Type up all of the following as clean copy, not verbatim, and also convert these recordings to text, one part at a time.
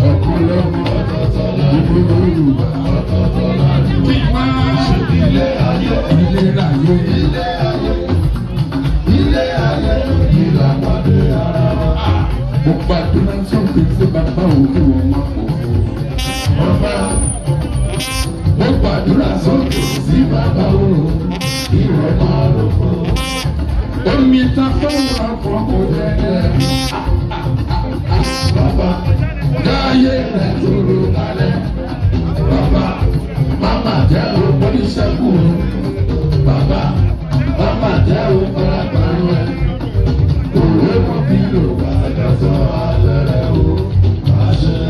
Ọ̀kan lọ́mọ Ọ̀tọ̀ọ̀tọ̀ gbogbo ládùúrà. Yorùbá. Ọ̀tọ̀ọ̀tọ̀ ládùúrà. Kí wá Ṣèbí ilé ayé. ilé láyé. Ilé ayé. Ilé ayé ìlà pàdé ara wa. Mo gbàdúrà sókè sí bàbá òkú wọn máa pò fún. Ọba. Mo gbàdúrà sókè sí bàbá o. Ìwọ máa lò fún. Omi ta fún ọkọ̀ kò dẹ́dẹ́. Bàbá dáyé rẹ̀ dúró kalẹ̀. Bàbá máma jẹ́ oníṣègùn o. Bàbá máma jẹ́ òfarapàrọ̀ ẹ̀. Òwe mọ bí lò bá dọ́tọ̀ alẹ́ rẹ̀ o. Àṣẹ.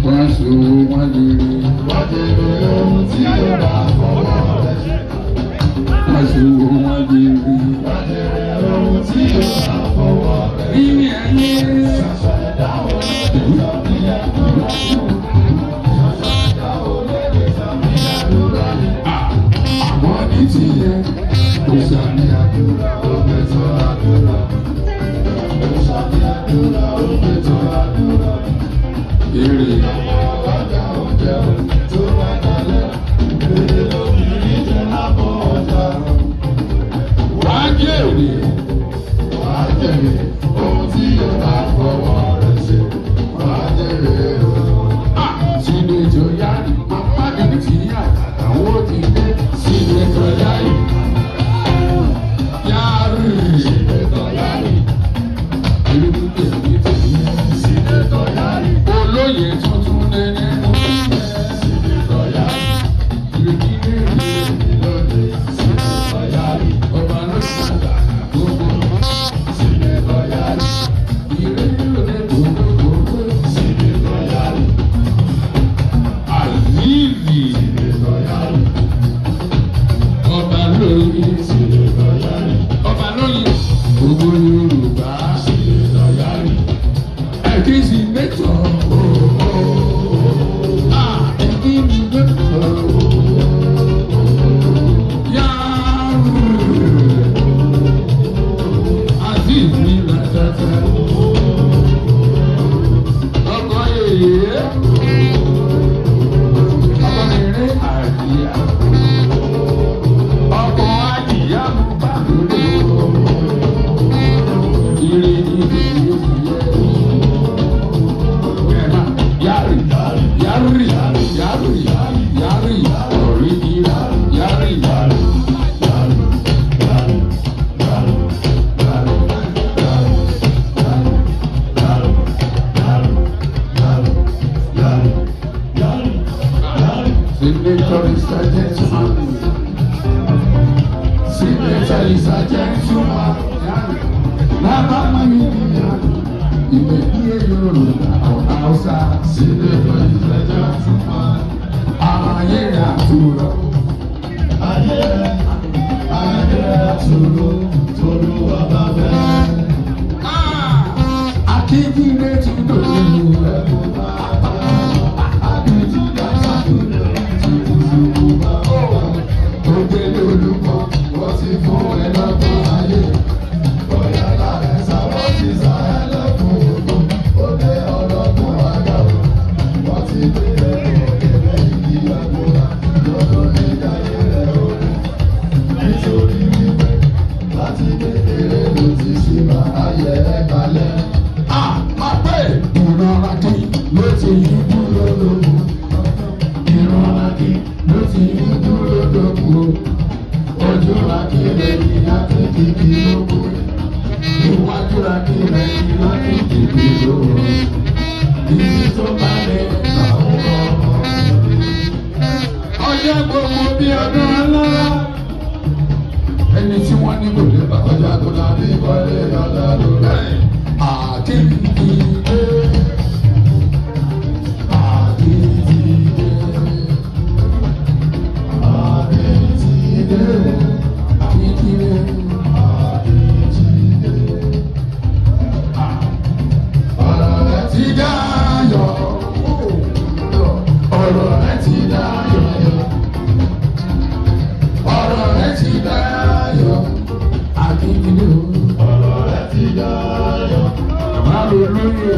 Wọ́n ṣòwò wọ́n jèrè. Wọ́n jèrè ohun tí ó bá fọwọ́ rẹ̀ ṣe. Wọ́n ṣòwò wọ́n jèrè. Wọ́n jèrè ohun tí ó bá fọwọ́ rẹ̀ ṣe. Ilé ayé. Ṣàṣàdá ò lè sọ bí àdúrà yìí. Ṣàṣàdá ò lè sọ bí àdúrà yìí. Àwọn ní tiẹ̀ kò sàmì Àdúrà ó gbẹ̀tọ̀ àdúrà. Ó ṣàmì àdúrà ó gbẹ̀tọ̀ àdúrà. èrè. Ọmọ ọlọ́jà oúnjẹ ò tó bá dalẹ̀. Èdè lóbìnrin jẹ lábọ̀ ọjà. Wàá jèrè. Wàá jèrè ohun tí yóò bá fọwọ́ rẹ̀ ṣe. Wàá jèrè o. Sínétọ̀ Yari, màmá mi ti yá, àwọn ti dé. Sínétọ̀ Yari. Yari. Sínétọ̀ Yari. Ìlú tèmi tèmi. Sínétọ̀ Yari. Olóyè tuntun nẹ́nẹ́. Sínétọ̀ Yari. Ìrètí lè Sínétọ̀ Yari. ọba ló ṣàgbà gbogbo. Sínétọ̀ Yari. Ìrètí lè gbogbo. Sínétọ̀ Yari. Àzíìzì. Sínétọ̀ Yari. Ọba lóye. Sínétọ̀ Yari. Ọba lóye. Gbogbo Yorùbá. Sínétọ̀ Yari. Ẹ̀kí sínétọ̀. Ẹ̀kí sínétọ̀. Yari. Àzíìzì làtàtà. Ọkọ yèyé. Ọkọ nìrín àdìyà. Ọkọ àdìyà mú bá lórí o. Ire ni ìdílé yẹ. Yari, yari, yari, yari, ọ̀rídìí, yari, yari. Senator is a gentleman. Senator is a gentleman. Lábá mi ní ìwé bí Yorùbá ọ̀nà Hausa. Senator is a gentleman. Ayé àtúrọ̀. Ayé ayé àtúrò tolúwa bá bẹ́ẹ̀. Akíndílé tún dòwú. Ògbélé olùkọ́, wọ́n ti fún ẹ lọ́gbọ́n ayé. Bóyá lára ẹ̀sà wọ́n ti sá ẹ lọ́kùn ògùn. Ó dé ọlọ́gbọ́n àgbà o. Wọ́n ti gbé ẹ̀kọ́ kẹ̀kẹ́ ìdí àgbòrá. Lọ́dún ní ìdáyé rẹ̀ o. Nítorí wípé láti kékeré ló ti ṣì máa ayẹ ẹ̀ kalẹ̀. Àpapẹ̀ ìrora kí ló ti yí dúró lóko. Ìrora kí ló ti yí dúró lóko. Ojú akílẹ̀ ní akékìkì lóko. Iwájú akílẹ̀ ní akékìkì lóko. Ibi tó bá lè làwọn ọmọ mi. Ọjọ́ gbogbo bí ọdún alára. Ẹni tí wọ́n ní kò lè bá Ọjà tó lábí wọlé ọ̀la lórí. Àkíndílé. Àkíndílé. Àkìtìdé, Àkíndílé. àkìtìdé. Ọ̀rọ̀ rẹ̀ ti dáyọ̀. Ọ̀rọ̀ rẹ̀ ti dáyọ̀. Ọ̀rọ̀ rẹ̀ ti dáyọ̀. Àkíndílé o. Ọ̀rọ̀ rẹ̀ ti dáyọ̀. Bàbá olóyè.